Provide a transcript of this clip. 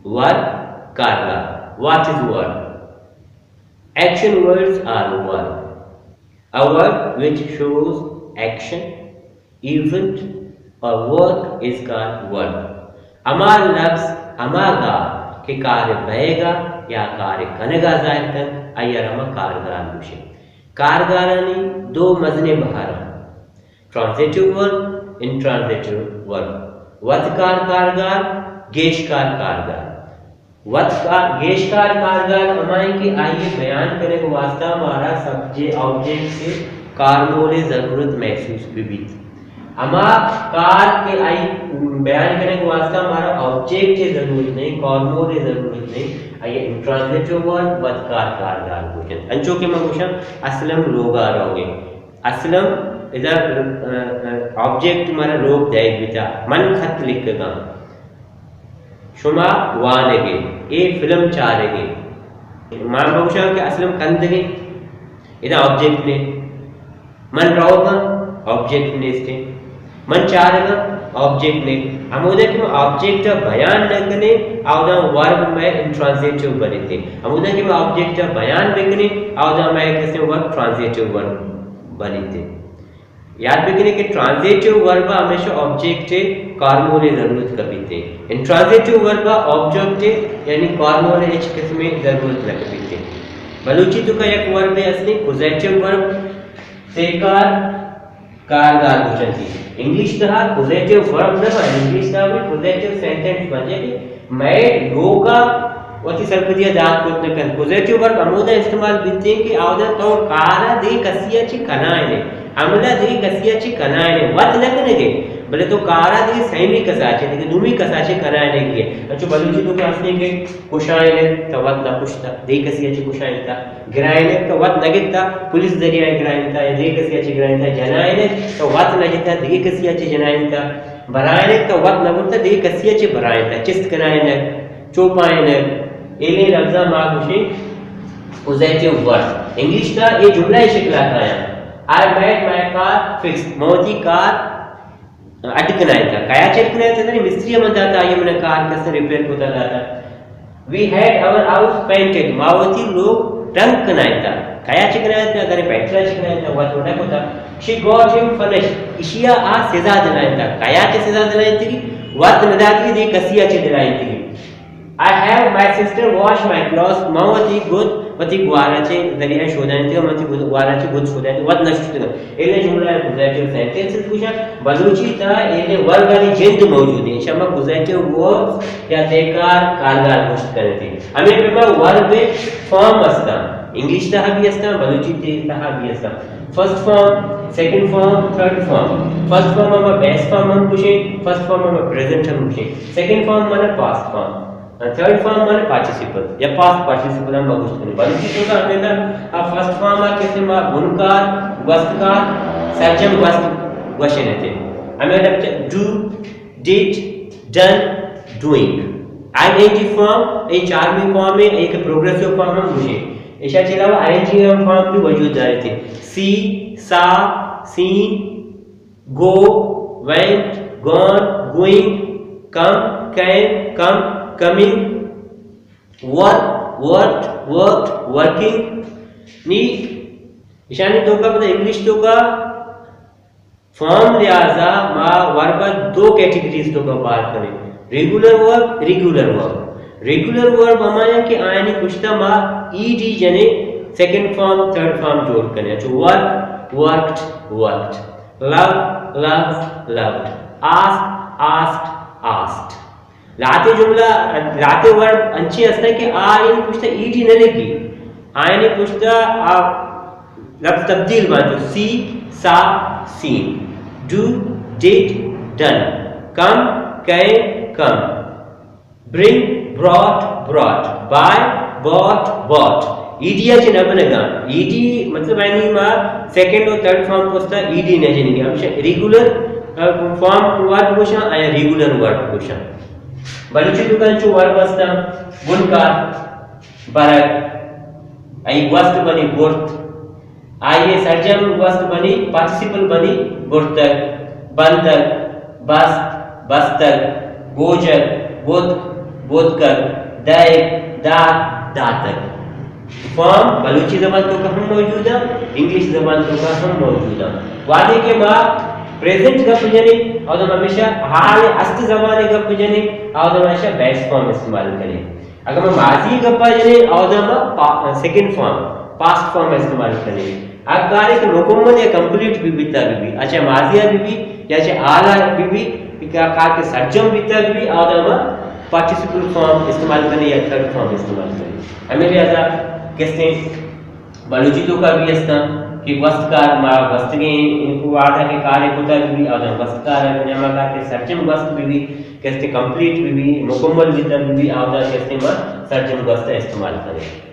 Verb کارگار. What is verb? Action words are verb. A verb which shows action, event or work is called verb. ہما لفظ، ہما گار کہ کار بئیگا یا کار کنگا ظاہر کنت، آئی ءَ را ما کارگار گوشیں. کارگارانی دو مزنیں بہر انت، ٹرانزیٹیو ورب، انٹرانزیٹیو ورب. وتکار کارگار، گیشکار کارگار. وتکار، گیشکار کارگار ہمائیں کہ آئی ءِ بیان کنگ واسطہ مارا سبجیکٹ، آبجیکٹ ءِ کارمول ءِ ضرورت محسوس بہ بیت. ہما کار کہ آئی بیان کنگ واسطہ مارا آبجیکٹ ءِ ضرورت نہیں، کارمول ءِ ضرورت نہیں، آئی ءَ انٹرانزیٹیو ورب، وتکار کارگار گوشنت. انچو کہ من گوشاں، اسلم لوگا روگے. اسلم ادا، ا، ا، آبجیکٹ مارا لوگ دئیگ بیتا. من خط لکھگاں. شما وانگے، اے فلم چارگے. ما بگوشاں کہ اسلم کندگے، ادا آبجیکٹ نے. من روگاں، آبجیکٹ نیستے. من چارگاں، آبجیکٹ نے. ہمودا کہ ما آبجیکٹ ءَ بیان نہ کنیں، آودا ورب مئے انٹرانزیٹیو بنیتے. ہمودا کہ ما آبجیکٹ ءَ بیان بکنیں، آودا مئے کسے ورب ٹرانزیٹیو ورب بنیتے. یاد بکنیں کہ ٹرانزیٹیو ورب ءَ ہمیشہ آبجیکٹ ءِ کارمول ءِ ضرورت کپیت. انٹرانزیٹیو ورب ءَ آبجیکٹ ءِ یعنی کارمول ءِ ہچ قسمیں ضرورت نہ کپیت. بلوچی توکا یک وربے ہستیں، کوزیٹیو ورب، تیکار کارگار گوشنتی. انگلش تہا کوزیٹیو ورب نہ بنت، انگلش تہا بھی کوزیٹیو سینٹنس بنت. یعنی مئے لوگا وتی سرپدی ءَ دات کت نہ کنت. کوزیٹیو ورب ہمودا استعمال بیت کہ آودا تو کار ءَ دگہ کسی ءَ چہ کنائینے، عمل ءَ دگہ کسی ءَ چہ کنائینے، وت نہ کنگے، بلے تو کار ءَ دگہ سیمی کسا چہ، دگہ دومی کسا چہ کنائینگی ئے. انچو بلوچی توکا ہستیں کہ کشائینت تو وت نہ کشتا، دگہ کسی ءَ چہ کشائینتا، گرائینت تو وت نہ گتا، پولیس ذریعہ گرائینتا یا دگہ کسی ءَ چہ گرائینتا، جنائینت تو وت نہ جتا، دگہ کسی ءَ چہ جنائینتا، برائینت تو وت نہ برتا، دگہ کسی ءَ چہ برائینتا، چست کنائینگ، چوپائینگ، ایلیں لفظاں ما گوشیں کوزیٹیو ورب. انگلش تہا اے جملہ ءِ شکل ءَ کایاں، I made my car fix، من وتی کار اڈ کنائینتا. کیا چہ اڈ کنائینتا؟ ترے مستری ءَ من داتا، آئی ءَ من کار کسے ریپیئر کتا داتا. We had our house painted، ما وتی لوگ رنگ کنائینتا. کیا چہ کنائینتا؟ اگر پینٹر ءَ چہ کنائینتا، وت نہ کتا. She got him punished، ایشی ءَ آ سزا دلائینتا. کیا چہ سزا دلائینتگی؟ وت نہ داتگی، دگہ کسی ءَ چہ دلائینتگی. I have my sister wash my clothes، من وتی گد وتی گوارا چہ ذریعہ شودائینتگ، من وتی گد، گوارا چہ گد شودائینتگ، وت نہ شتگ. ایلیں جملہ ءَ کوزیٹیو سینٹنسز گوشاں. بلوچی تہا ایلیں وربانی جند موجود انت، شما کوزیٹیو وربز یا تیکار کارگار گوشت کنت. ہمے پیما ورب فارم ہستاں، انگلش تہا بھی ہستاں، بلوچی تہا بھی ہستاں. First form, second form, third form. First form ءَ ما بیس فارم ہم گوشیں، فرسٹ فارم ءَ ما پریزنٹ ہم گوشیں، سیکنڈ فارم مانا پاسٹ فارم، تھرڈ فارم مانا پارٹیسپل یا پاسٹ پارٹیسپل ہم ما گوشت کنیں. بلوچی توکا ہمیدا آ فرسٹ فارم ءَ کسے ما بنکار، گوستکار، سرجم گوست گوشنت. ہمیدا ڈو، ڈڈ، ڈن، ڈوئنگ. آئی این جی فارم، اے چارمی فارم ہے، ایک پروگریسو فارم ہم گوشیں. ایشا چہ علاوہ آئی این جی فارم بھی وجود داریت. See, saw, seen, go, went, gone, going, come, came, come, coming, work, worked, worked, working. نی ایشانی توکا پدا انگلش توکا فارم لحاظا ما ورب ءَ دو کیٹیگریز توکا پار کنیں، ریگولر ورب، ریگولر ورب. ریگولر ورب ہمایاں کہ آیانی پشتا ما ای ڈی جنیں، سیکنڈ فارم، تھرڈ فارم جوڑ کنیں. چو work, worked, worked. Love, loves, loved. Ask, asked, asked. لہتے جملہ، لہتے ورب انچیں ہستاں کہ آیانی پشتا ای ڈی نہ لگی، آیانی پشتا آ لفظ تبدیل بنت. سی، سا، سین. ڈو، ڈڈ، ڈن. کم، کیم، کم. برنگ، براٹ، براٹ. بائے، باٹ، باٹ. ای ڈی ءَ چہ نہ بنگا. ای ڈی مطلب یعنی ما سیکنڈ و تھرڈ فارم پشتا ای ڈی نہ جنگی. ہمیشہ ریگولر، آ، فارم ورب گوشاں، آیا ریگولر ورب گوشاں. بلوچی توکا چو ورب ہستاں، بنکار، برگ، آئی گوست بنی برت، آئی سرجم گوست بنی، پارٹیسپل بنی برتگ، بندگ، بست، بستگ، بوجگ، بوت، بوتکگ، دئیگ، دات، داتگ۔ فارم بلوچی زبان توکا ہم موجود ایں، انگلش زبان توکا ہم موجود ایں۔ وہدے کہ ما پریزنٹ گپ جنیں، اودا ما ہمیشہ حال است زمانے گپ جنیں، اودا ما ہمیشہ بیس فارم استعمال کنیں۔ اگر ما ماضی گپا جنیں، اودا ما پا-، سیکنڈ فارم، پاسٹ فارم استعمال کنیں۔ ہر کارے کہ مکمل یا کمپلیٹ بہ بیتا بہ بی، اچھا ماضی بہ بی یا چہ حالا بہ بی، کہ کار کہ سرجم بیتا بہ بی، اودا ما پارٹیسپل فارم استعمال کنیں یا تھرڈ فارم استعمال کنیں۔ ہمے لحاظا کسے بلوچی توکا بھی ہستاں کہ گوست کار، ما گوستگیں وہدا کہ کارے کتا بہ بی، اودا گوست کار، یا ما کار کہ سرجم گوست بہ بی، کسے کمپلیٹ بہ بی، مکمل بیتا بہ بی، اودا کسے ما سرجم گوست استعمال کنیں۔